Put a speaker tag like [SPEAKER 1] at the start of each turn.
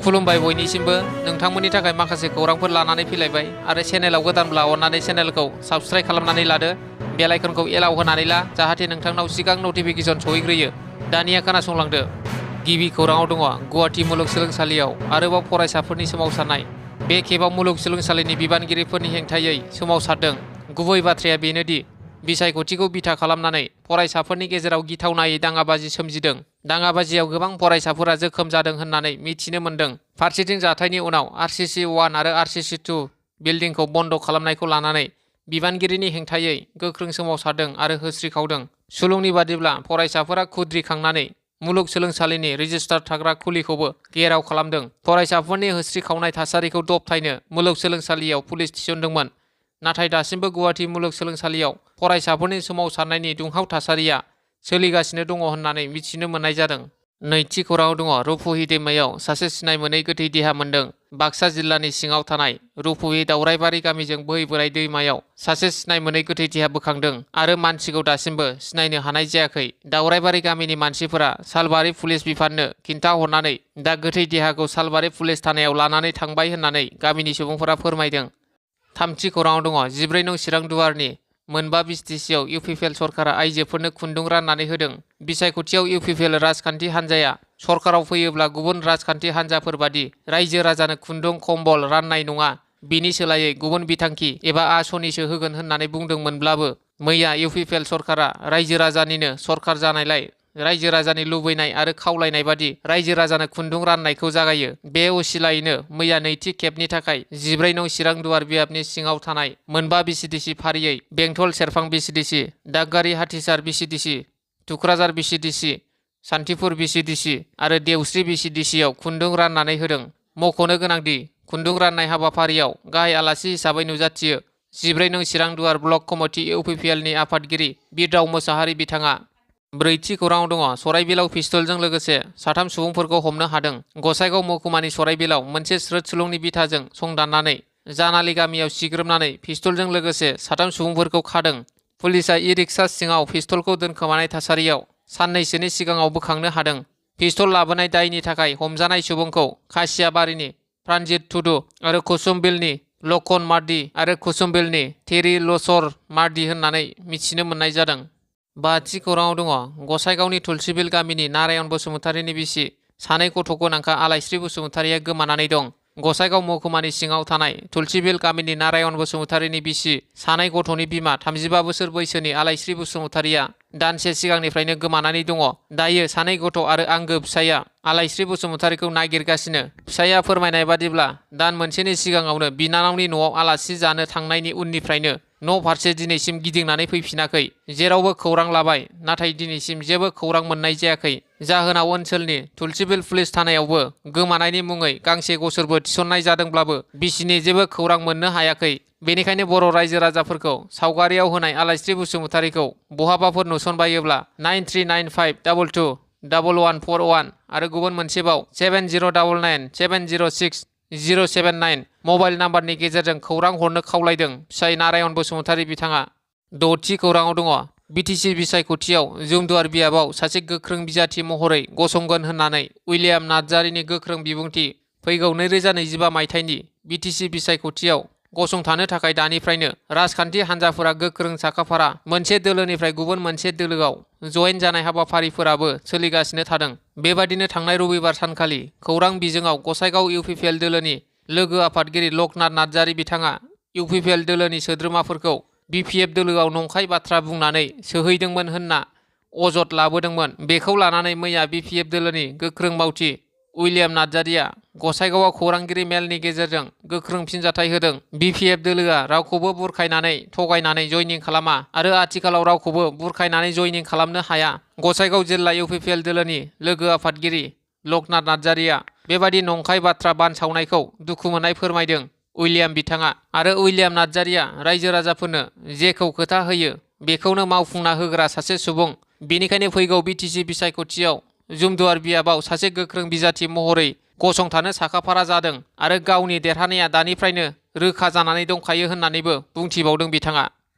[SPEAKER 1] खुलुमबाय बयनिसिमबो नोंथांमोननि थाखाय माखासे खौरांफोर लानानै फैलायबाय आरो चेनेलाव गोदानब्ला अन्नानै चेनेलखौ साबस्क्राइब खालामनानै लादो बेल आइकनखौ एलाव होनानै ला जाहाथे नोंथांनाव सिगां नटिफिकेसन सहैग्रोयो। दानिया खोनासंलांदो। गिबि खौराङाव दङ गुवाहाटी मुलुगसोलोंसालियाव आरोबाव फरायसाफोरनि सोमावसारनाय। बे खेबाव मुलुगसोलोंसालिनि बिबानगिरिफोरनि हेंथायै सोमावसारदों। गुबै बाथ्राया बेनोदि बिसायख'थिखौ बिथा खालामनानै फरायसाफोरनि गेजेराव गिथावनायै दाङाबाजि सोमजिदों। दाङाबाजियाव गोबां फरायसाफोरा जोखोम जादों होननानै मिथिनो मोन्दों। फारसेथिं जाथायनि उनाव आरसीसी 1 आरो आरसीसी 2 बिल्डिंखौ बन्द खालामनायखौ लानानै बिबानगिरिनि हेंथायै गोख्रों सोमावसारदों आरो होस्रिखावदों। सुलुंनि बादिब्ला फरायसाफोरा खुद्रिखांनानै मुलुगसोलोंसालिनि रेजिस्टार थाग्रा खुलिखौबो घेराव खालामदों। फरायसाफोरनि होस्रिखावनाय थासारिखौ दबथायनो मुलुगसोलोंसालियाव पुलिस थिसनदोंमोन। नाथाय दासिमबो गुवाहाटी मुलुगसोलोंसालियाव फरायसाफोरनि सोमावसारनायनि दुंहाव थासारिया सोलिगासिनो दङ होननानै मिथिनो मोननाय जादों। नैथि खौराङाव दङ रुपहि दैमायाव सासे सिनाय मोनै गोथै देहा मोन्दों। बाक्सा जिल्लानि सिङाव थानाय रुपहि दावराइबारि गामिजों बोहैबोनाय दैमायाव सासे सिनाय मोनै गोथै देहा बोखांदों आरो मानसिखौ दासिमबो सिनायनो हानाय जायाखै। दावराइबारि गामिनि मानसिफोरा सालबारि पुलिस बिफाननो खिन्थाहरनानै दा गोथै देहाखौ सालबारि पुलिस थानायाव लानानै थांबाय होननानै गामिनि सुबुंफोरा फोरमायदों। थामथि खौराङाव दङ 14 नं चिरां दुवारनि मोनबा बिसटिसिआव इउपिपिएल सरकारा आइजोफोरनो खुन्दुं राननानै होदों। बिसायख'थियाव इउपिपिएल राजखान्थि हान्जाया सरकाराव फैयोब्ला गुबुन राजखान्थि हान्जाफोर बादि रायजो राजानो खुन्दुं कम्बल राननाय नङा, बिनि सोलायै गुबुन बिथांखि एबा आसनिसो होगोन होननानै बुंदोंमोनब्लाबो मैया इउपिपिएल सरकारा रायजो राजानिनो सरकार जानायलाय रायजो राजानि लुबैनाय आरो खावलायनाय बादि रायजो राजानो खुन्दुं राननायखौ जागायो। बे असिलायैनो मैया नैथि खेबनि थाखाय 14 नं चिरां दुवार बियाबनि सिङाव थानाय मोनबा बिसिडिसि फारियै बेंटल सेरफां बिसिडिसि, दागगारि हाथिसार बिसिडिसि, थुक्राझार बिसिडिसि, सान्थिपुर बिसिडिसि आरो देवस्रि बिसिडिसिआव खुन्दुं राननानै होदों। मख'नो गोनांदि खुन्दुं राननाय हाबाफारियाव गाहाय आलासि हिसाबै नुजाथियो 14 नं चिरां दुवार ब्लक कमिटि इउपिपिएलनि आफादगिरि बिरदाव मोसाहारि बिथाङा। ब्रैथि खौराङाव दङ सराइबिलाव पिस्तलजों लोगोसे 3 सुबुंफोरखौ हमनो हादों। गसाइगाव महकुमानि सराइबिलाव मोनसे स्रोद सुलुंनि बिथाजों संदाननानै जानालि गामियाव सिग्रोमनानै पिस्तलजों लोगोसे 3 सुबुंफोरखौ खादों। पुलिसआ इ-रिक्सा सिङाव पिस्तलखौ दोनखोमानाय थासारियाव साननैसोनि सिगाङाव बोखांनो हादों। पिस्तल लाबोनाय दायनि थाखाय हमजानाय सुबुंखौ खासियाबारिनि प्रानजित टुडु आरो कुसुमबिलनि लखन मार्डि आरो कुसुमबिलनि थेरि लसर मार्डि होननानै मिथिनो मोननाय जादों। बाथि खौराङाव दङ गसाइगावनि तुलसिबिल गामिनि नारायण बसुमतारिनि बिसि सानै गथ' गोनांखा आलायस्रि बसुमतारिया गोमानानै दं। गसाइगाव महकुमानि सिङाव थानाय तुलसिबिल गामिनि नारायण बसुमतारिनि बिसि सानै गथ'नि बिमा 35 बोसोर बैसोनि आलायस्रि बसुमतारिया दानसे सिगांनिफ्रायनो गोमानानै दङ। दायो सानै गथ' आरो आंगो फिसाया आलायस्रि बसुमतारिखौ नागिरगासिनो। फिसाया फोरमायनाय बादिब्ला दान मोनसेनि सिगाङावनो बिनानावनि न'आव आलासि जानो थांनायनि उननिफ्रायनो न' फारसे दिनैसिम गिदिंनानै फैफिनाखै। जेरावबो खौरां लाबाय नाथाय दिनैसिम जेबो खौरां मोननाय जायाखै। जाहोनाव ओनसोलनि तुलसिबिल पुलिस थानायावबो गोमानायनि मुङै गांसे गसरबो थिसननाय जादोंब्लाबो बिसिनि जेबो खौरां मोननो हायाखै। बेनिखायनो बर' रायजो राजाफोरखौ सावगारियाव होनाय आलायस्रि बसुमतारिखौ बहाबाफोर नुसनबायोब्ला 9395221141 आरो गुबुन मोनसेबाव 7099706079 मबाइल नाम्बारनि गेजेरजों खौरां हरनो खावलायदों फिसाइ नारायण बसुमतारि बिथाङा। द'थि खौराङाव दङ बिटिसि बिसायख'थियाव जुमदुवार बियाबाव सासे गोख्रों बिजाथि महरै गसंगोन होननानै उइलियाम नार्जारिनि गोख्रों बिबुंथि। फैगौ 2025 मायथाइनि बिटिसि बिसायख'थियाव गसंथानो थाखाय दानिफ्रायनो राजखान्थि हान्जाफोरा गोख्रों साखाफारा। मोनसे दोलोनिफ्राय गुबुन मोनसे दोलोआव जयेन जानाय हाबाफारिफोराबो सोलिगासिनो थादों। बेबादिनो थांनाय रबिबार सानखालि खौरां बिजोङाव गसाइगाव इउपिपिएल दोलोनि लोगो आफादगिरि लकनाथ नार्जारि बिथाङा इउपिपिएल दोलोनि सोद्रोमाफोरखौ बिपिएफ दोलोआव नंखाय बाथ्रा बुंनानै सोहैदोंमोन होनना अजद लाबोदोंमोन। बेखौ लानानै मैया बिपिएफ दोलोनि गोख्रों मावथि उइलियाम नार्जारिया गसाइगावआव खौरांगिरि मेलनि गेजेरजों गोख्रों फिनजाथाय होदों। बिपिएफ दोलोआ रावखौबो बुरखायनानै थगायनानै जयनिं खालामा आरो आथिखालाव रावखौबो बुरखायनानै जयनिं खालामनो हाया। गसाइगाव जिल्ला इउपिपिएल दोलोनि लोगो आफादगिरि लकनाथ नार्जारिया बेबादि नंखाय बाथ्रा बानसावनायखौ दुखु मोननाय फोरमायदों उइलियाम बिथाङा। आरो उइलियाम नार्जारिया रायजो राजाफोरनो जेखौ खोथा होयो बेखौनो मावफुंना होग्रा सासे सुबुं। बेनिखायनो फैगौ बिटिसि बिसायख'थियाव जुमदुवार बियाबाव सासे गोख्रों बिजाथि महरै गसंथानो साखाफारा जादों आरो गावनि देरहानाया दानिफ्रायनो रोखा जानानै दंखायो होननानैबो बुंथिबावदों बिथाङा।